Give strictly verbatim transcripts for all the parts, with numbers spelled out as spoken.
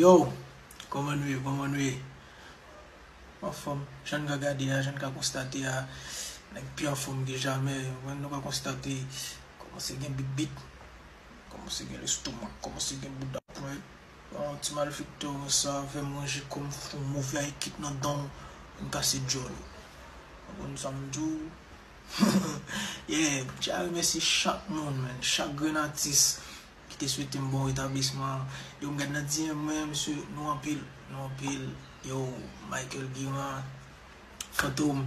Yo, kòman nou ye? Kòman nou ye? Anfòm, jan n ka gade a, jan n ka konstate a, nèg pi anfòm ke jamè. Mwen, nou ka konstate, kòmanse gen bit bit, kòmanse gen lestomak, kòmanse gen bouda pwen. Bon, ti malfektè konsa, fè manje kòm fou, move ay kit nan dan w, vin kase djòl ou. Ou konprann sa m di w? Yeah, m tya remèsye chak moun, man, chak grenn atis ki te swete m bon retablisman. Yo, m gad nan D M mwen, mesye, nou anpil, nou anpil. Yo, Michael Guiran, Fantom,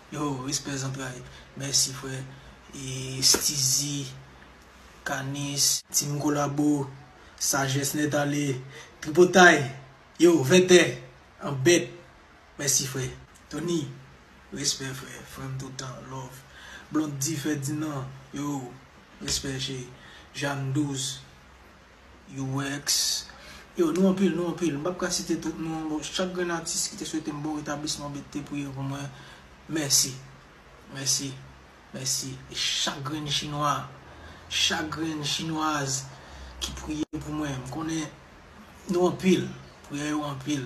yo, respè zantray. Mèsi, frè. E Steezy, Kanis, Team Kolabo, Sajès Nèt Ale, Tripotay, yo, Vètè, Anbèt. Mèsi, frè. Tony, respè, frè. Frè m toutan, love. Blondy Ferdinand, yo, respè, cheri. Jeanne Douze, U X. Yo, nou anpil, nou anpil. M p ap ka site tout non. Bon, chak grenn atis ki te swete m bon retablisman, ki te priye pou mwen, mèsi. Mèsi. Mèsi. E chak grenn chinwa, chak grenn chinwaz ki priye pou mwen. M konnen nou anpil. Priyè yo anpil.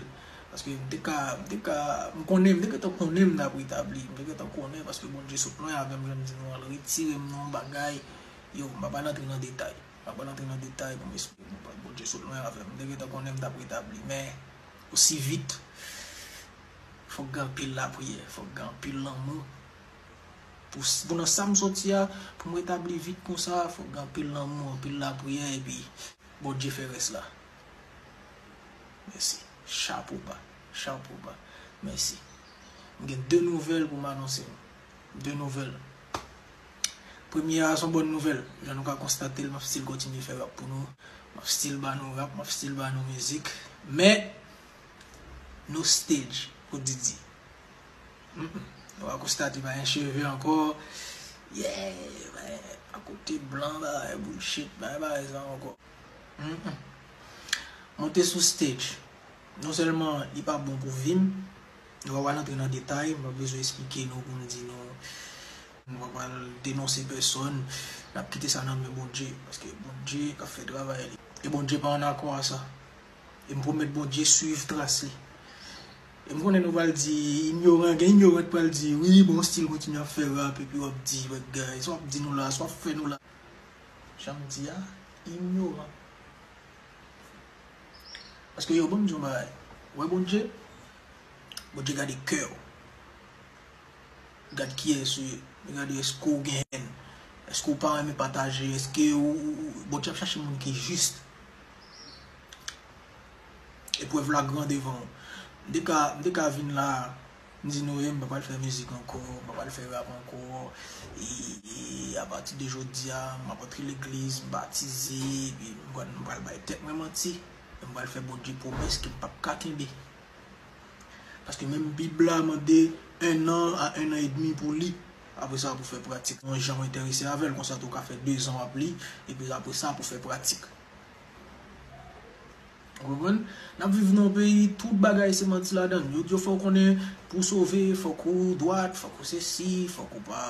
Paske m te ka, m te ka, m konnen, m te gentan konnen m t ap retabli. M te gentan konnen paske Bondye sot lwen avè m, jan m di nou an, l retire m nan yon bagay. Yo, m pa pral antre nan detay. M pa pral antre nan detay pou m esplike nou, Bondye sot lwen avè m. M te gentan konnen m t ap retabli. Men, osi vit, fòk gen anpil lapriyè, fòk gen anpil lanmou. Pou, pou nan sa m soti a, pou m retabli vit konsa, fòk gen anpil lanmou, anpil lapriyè, epi Bondye fè rès la. Mèsi. Chapo ba. Chapo ba. Mèsi. M gen de nouvèl pou m anonse nou. De nouvèl. Premye a, se yon bòn nouvèl. Jan nou ka konstate l, m ap still kontinye fè rap pou nou. M ap still ba nou rap, m ap still ba nou mizik. Men, no stage pou Didi. Mm, mm. Nou va konstate pa gen cheve ankò. Yeah, men, akote blan, bagay bullshit, bagay pa sa ankò. Mm, mm. Monte sou stage. Non sèlman li pa bon pou vi m, nou pa pral antre nan detay, m pa bezwen esplike nou pou m di nou, nou pa pral denonse pèsòn, n ap kite sa nan men Bondye, paske Bondye k ap fè travay li. E Bondye pa an akò a sa. E m pwomèt Bondye swiv tras li. E m konnen nou pral di, inyoran, gen inyoran k pral di, wi, bon, still kontinye ap fè rap, epi w ap di, bagay, sa w ap di nou la, sa w ap fè nou la. Jan m di a, inyoran. Paske yo, ban m di yon bagay. Ou wè Bondye? Bondye gade kè w. Gad kiyès ou ye. Li gade èske w gen hèn. Èske w pa renmen pataje. Èske ou, ou, ou, Bondye ap chache moun ki jis. Eprèv la gran devan w. M te ka, m te ka vin la, m di nou, e, m pa pral fè mizik ankò, m pa pral fè rap ankò. E, e apati de jodi a, m ap antre legliz, m batize, epi m pral, m pral bay tèt mwen manti. E m pral fè Bondye pwomès ke m p ap ka kenbe. Paske menm Bib la mande un an a un an et demi pou li. Apre sa, pou fè pratik. Yon jan w enterese avè l, konsa tou w ka fè dezan w ap li, epi apre sa, pou fè pratik. Ou konprann? N ap viv nan yon peyi, tout bagay se manti ladan l. Yo di w fòk w konnen pou w sove, fòk ou dwat, fòk ou sesi, fòk ou pa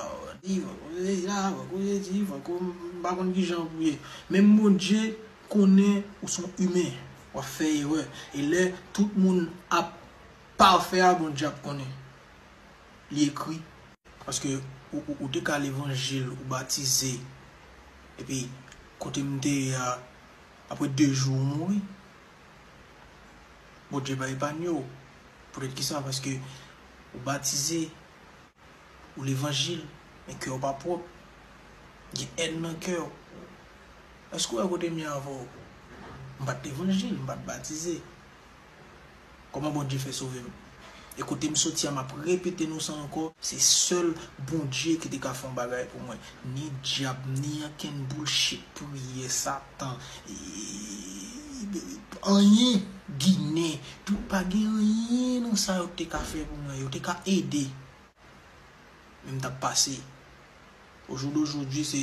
di, fòk ou sesi la, fòk ou sesi, fòk ou m pa konn kijan pou ye. Menm Bondye konnen ou se yon imen, w ap fè erè. E lè tout moun ap pafè a, Bondye ap konnen. Li ekri. Paske ou, ou, ou te ka levanjil, ou batize. Epi, kote m te ye a, apre de jou, ou mouri. Bondye pa epanye w. Poutèt kisa? Paske ou batize, ou levanjil, men kè w pa pwòp. Gen hèn nan kè w. Èske w wè kote m ye avè w? M pa t levanjil, m pa t batize. Kòman Bondye fè sove m? E kote m soti a, m ap repete nou sa ankò, se sèl Bondye ki te ka fè yon bagay pou mwen. Ni dyab, ni ankenn bullshit, priyè, Satan, e, anyen, Ginen, tout pa gen anyen nan sa yo te ka fè pou mwen. Yo te ka ede. Men m t ap pase. Au jour d'aujourd'hui, se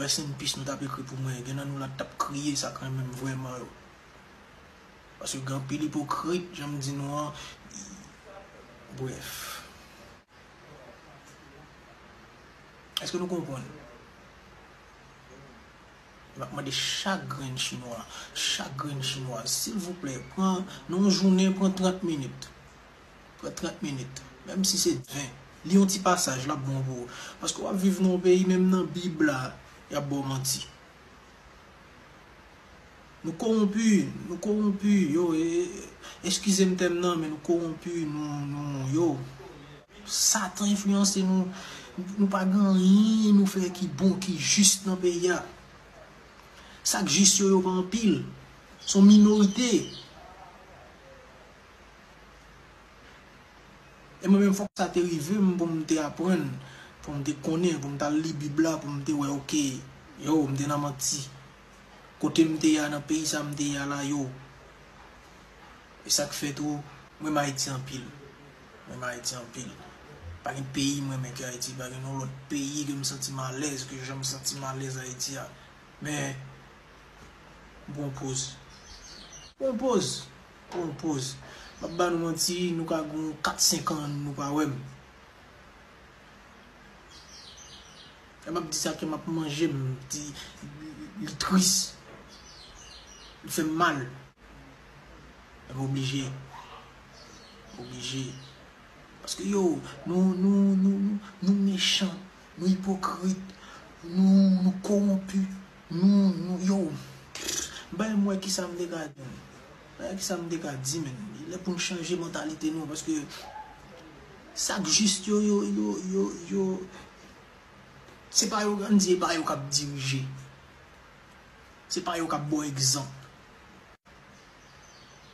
rest in peace nou t ap ekri pou mwen. Gen nan nou la t ap kriye, sa k renmen m vrèman yo. Paske gen anpil ipokrit, jan m di nou an. Brèf. Èske nou konprann? M ap mande chak grenn chinwa, chak grenn chinwa, silvouplè, pran, nan yon jounen, pran trant minit. Pran trant minit. Menm si se ven. Li yon ti pasaj, l ap bon pou ou. Paske w ap viv nan yon peyi, menm nan Bib la, y ap ba w manti. Nou kowonpi, nou kowonpi, yo, e, e, eskize m tèm nan, men nou kowonpi, nou, nou, yo. Satan enfliyanse nou, nou pa gen anyen nou fè ki bon, ki jis nan peyi a. Sa k jis yo, yo pa anpil. Se yon minorite. E mwen menm, fòk sa te rive m pou m te aprann, pou m te konnen, pou m t al li Bib la, pou m te wè, oke, yo, m te nan manti. Kote m te ye a, nan peyi sa m te ye a la, yo. E sa k fè tou, m renmen Ayiti anpil. M renmen Ayiti anpil. Pa gen peyi m renmen ke Ayiti, pa gen yon lòt peyi ke m santi m alèz, ke jan m santi m alèz Ayiti a. Men, m pran yon poz. Pran yon poz. Pran yon poz. M ap ba nou manti, nou ka gen kat, senk an, nou pa wè m. Lè m ap di sa, kè m ap manje m, di, li tris. Li fè m mal. Men m oblije. M oblije. Paske yo, nou, nou, nou, nou, nou mechan, nou ipokrit, nou, nou kowonpi, nou, nou, yo. M pa menm wè kisa m te ka di. Bagay ki sa m te ka di, men. Li lè pou n chanje mantalite nou, paske sa k jis yo, yo, yo, yo, yo, se pa yo, ann di, e pa yo k ap dirije. Se pa yo k ap ba w egzanp.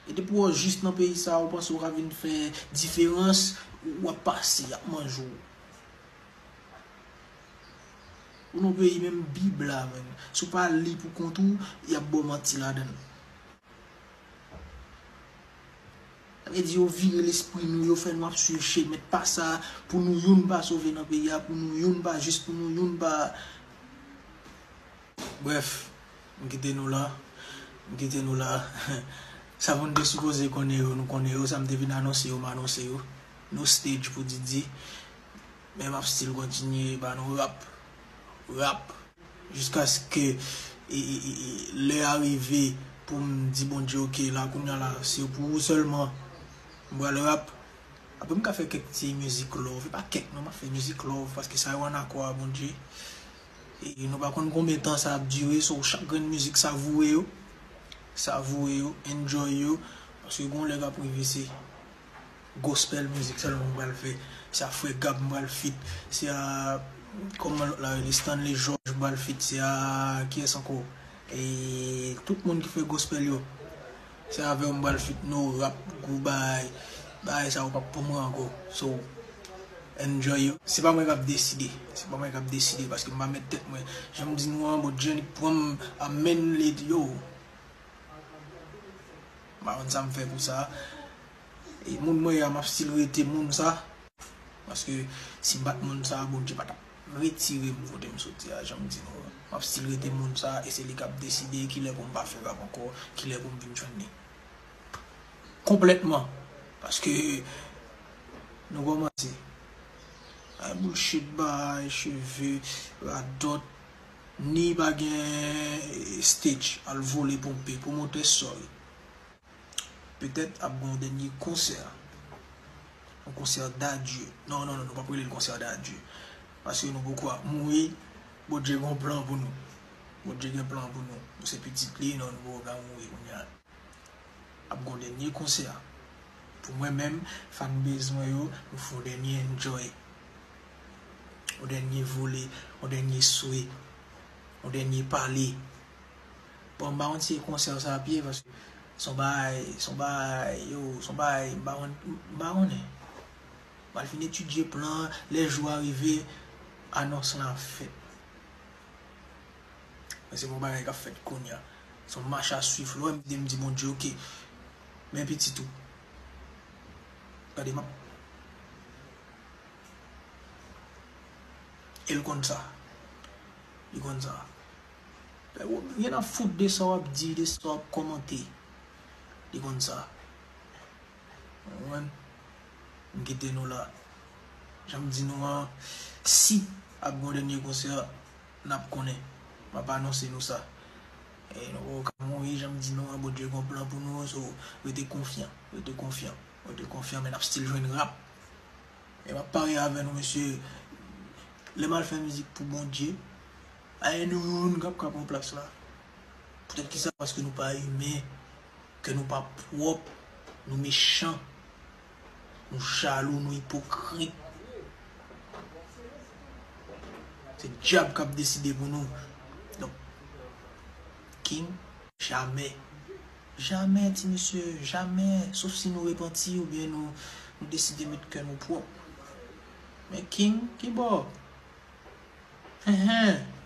E depi w jis nan peyi sa, ou panse w ka vin fè diferans, w ap pase, y ap manje w. Ou nan peyi menm Bib la, menm. Si w pa li pou kont ou, y ap ba w manti ladan l. Sa vle di yo vire lespri nou, yo fè nou ap swiv chemen pa sa, pou nou youn pa sove nan peyi a, pou nou youn pa jis, pou nou youn pa. Brèf, m kite nou la. M kite nou la. Sa moun te sipoze konnen yo, nou konnen yo. Sa m te vin anonse yo, m anonse yo. No stage pou Didi. Men m ap still kontinye ba nou rap. Rap. Jiskaske e, e, e, e, lè a rive pou m di Bondye, oke, la kounye a la, se pou ou sèlman m pral rap. Apre m ka fè kèk ti mizik love, e pa kèk non, m ap fè mizik love, paske sa yo ann akò a Bondye. E nou pa konn konbyen tan sa ap dire, so chak grenn mizik savoure yo, savoure yo, enjoy yo, paske gon lè k ap rive se gospel mizik sèlman m pral fè. Se a Frè Gab m pral feat. Se a, kòman lòt la rele, Stanley George m pral feat. Se a, kiyès ankò? E tout moun ki fè gospel yo. Se avè w m pral feat, no rap, gwo bagay. Bagay sa yo p ap pou mwen ankò. So, enjoy yo. Se pa mwen k ap deside. Se pa mwen k ap deside paske m pa mèt tèt mwen. Jan m di nou an, Bondye li pran m, amèn, li di yo. M pa konn sa m fè pou sa. E moun mwen ye a, m ap still rete moun sa. Paske si m pa t moun sa, Bondye pa t ap retire m kote m soti a, jan m di nou an. M ap still rete moun sa, e se li k ap deside kilè pou m pa fè rap ankò, kilè pou m vin jwenn li. Konplètman. Paske nou kòmanse. Ay bullshit, bay cheve, radòt, ni pa gen stage, al vole ponpe, pwomotè, sorry. Petèt ap gen yon dènye konsè. Yon konsè d'adieu. Non, non, non, nou p ap rele l konsè d'adieu. Paske nou poko ap mouri. Bondye gen yon plan pou nou. Bondye gen plan pou nou. Nou se pitit li, non, nou poko ka mouri kounye a. Ap gen yon dènye konsè. Pou mwen menm, fanbase mwen yo, nou fè yon dènye enjoy. Yon dènye vole, yon dènye swe, yon dènye pale. Bon, m pa konn si e konsè sa ap ye, paske se yon bagay, se yon bagay, yo, se yon bagay, m pa konn, m pa konnen. M al fin etidye plan an, lè jou a rive, anons lan ap fèt. Men se pa yon bagay k ap fèt kounye a. Se yon mach a swiv, lè w wè m di, m di Bondye, oke, men pitit ou. Gade, m ap E l konn sa. Li konn sa. Li anyen ap fout de sa w ap di, de sa w ap kòmante. Li konn sa. Ou konprann? M kite nou la. Jan m di nou an, si ap gen yon dènye konsè, n ap konnen. M ap anonse nou sa. E nou poko ka mouri, jan m di nou an, Bondye gon plan pou nou, so rete konfyan, rete konfyan, rete konfyan, men n ap still jwenn rap. E m ap parye avè nou, mesye, lè m al fè mizik pou Bondye, a gen nou youn k ap ka pran plas la. Poutèt kisa? Paske nou pa imen, kè nou pa pwòp, nou mechan, nou jalou, nou ipokrit. Se dyab k ap deside pou nou. Donk, King, jamè. Jamè, ti mesye, jamè. Sof si nou repanti oubyen nou, nou deside met kè nou pwòp. Men King, ki bò? Hen, hen.